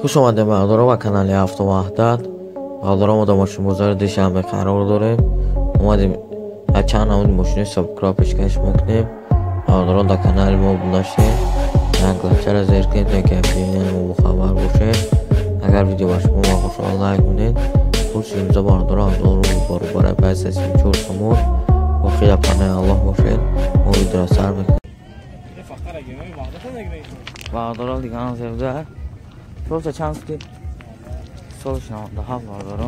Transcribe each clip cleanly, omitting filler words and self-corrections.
Хуш омадем бародаро ба канали Ҳафту Ваҳдат. Бародаро, мо дар мошинбозори Душанбе қарор дорем. Омадем чанд намуди мошинои собиқро пешкаш мекунем. Бародарон, дар канали мо обуна шед, лайкчаро зер кунед, то ки объявления мо бохабар бошед. Агар видео ба шумо маъқул шавад, лайк кунед. Курси имзо бародаро 1000 рубл баробар ба 134 сомон. Боқӣ дар паноҳи Аллоҳ бошед. Мо видеоро сар мекунем. Бародаро, дигар зевда Солша чанд ки? Солш 97 бародаро.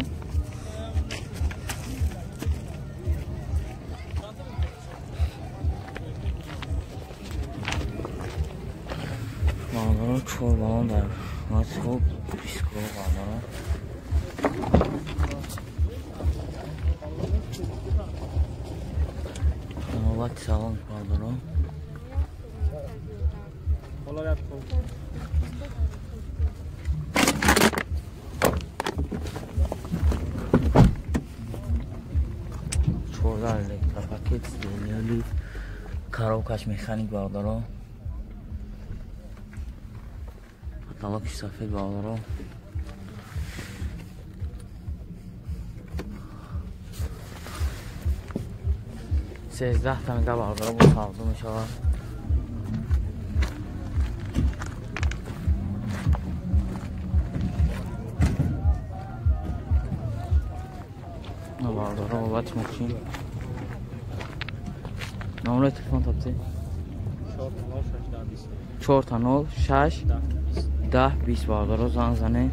Бародаро, 4 баллон дар хуб пискро бародаро. Ҳолати салон бародаро. Электропакет, сиденья, коробкаш механик бародаро. Потолок сафед бародаро. 13 танга бародаро бо савдо мешавад. Бародаро, ҳолати мошин. Номер телефон тапти? 4 0 6 10 20 бародаро, занг занед.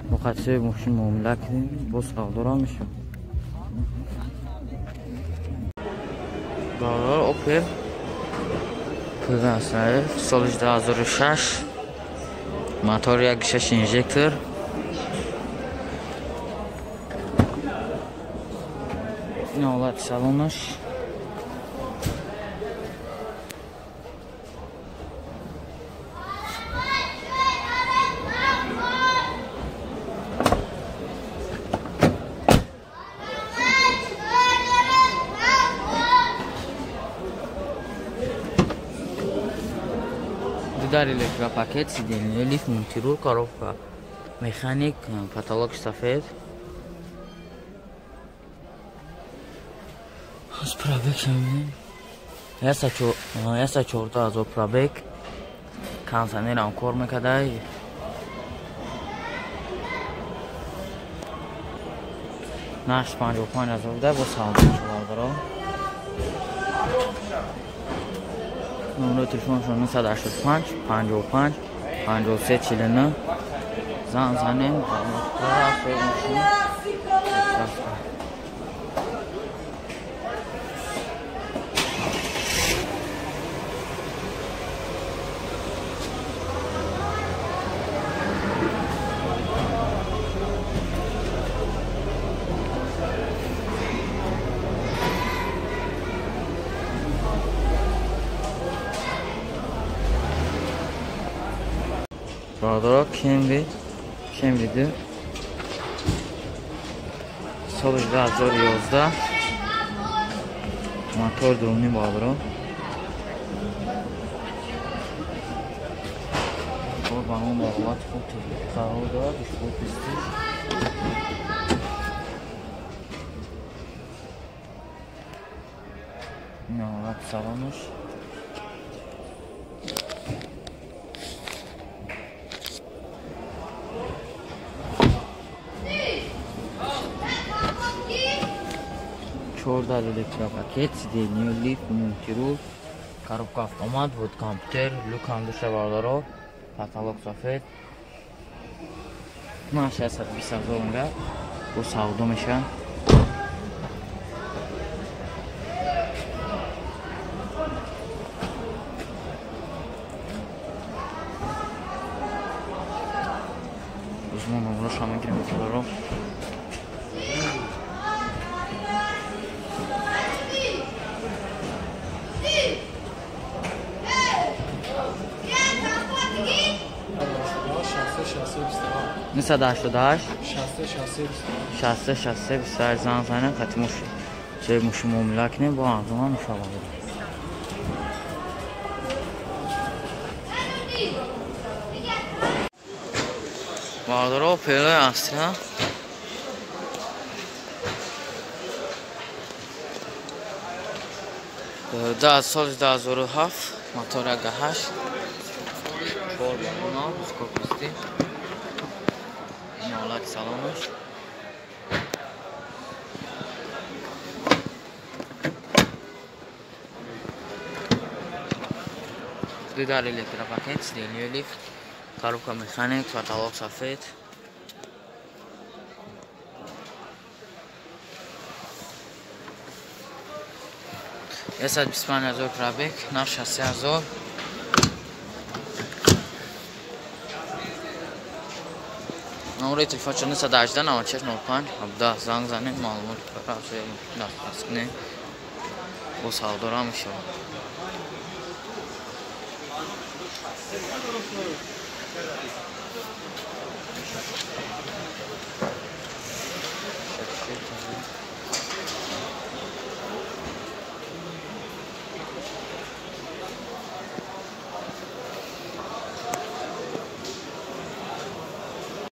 Бо қатисои мошин муомила кунем, бо савдоро мешавад. Бародаро, Опел соли 2006, мотор 1.6 инжектор. Ин ҳолати салонаш. Дар электропакет, сиденье, лифт, мультируль, коробка механик, потолок сафед. Аз пробег шамем. 114 000 пробег. Кондиционерам кор мекардай. Нархш 55 000 буда, бо савдо бародаро. Номери телефоншон 985 55 53 49. Занг занем. Бародаро, Кемри, Кемри 2, соли 2011, мотор 2.5 бародаро. Ба мо ҳолати хуб қарор дорад, ишбо пистиш. Ин ҳолати салонаш. 14 электропакет, сиденье, лифт, мультируль, коробка автомат, вот компьютер, люк ҳам дошта бародаро, потолок сафед. Нархш 120 000 мега, бо савдо мешавад. Мо номерошро мегирем бародаро. 988 63 63 28 занг занем, хати мошин мошин муомила кунем, бо арзонам мешавад. Бародаро, Опел Астра да соли 2007, мотор 1.8, бор балона, скорости, ин ҳолати салонаш. Ду дар электропакет, сиденье лифт, коробка механик, потолок сафед. 125 000 пробег, нарх 63 000. Номери телефон 918 96 05 17, занг занед, маълумот дастрас кунед. Бо савдора мешавад.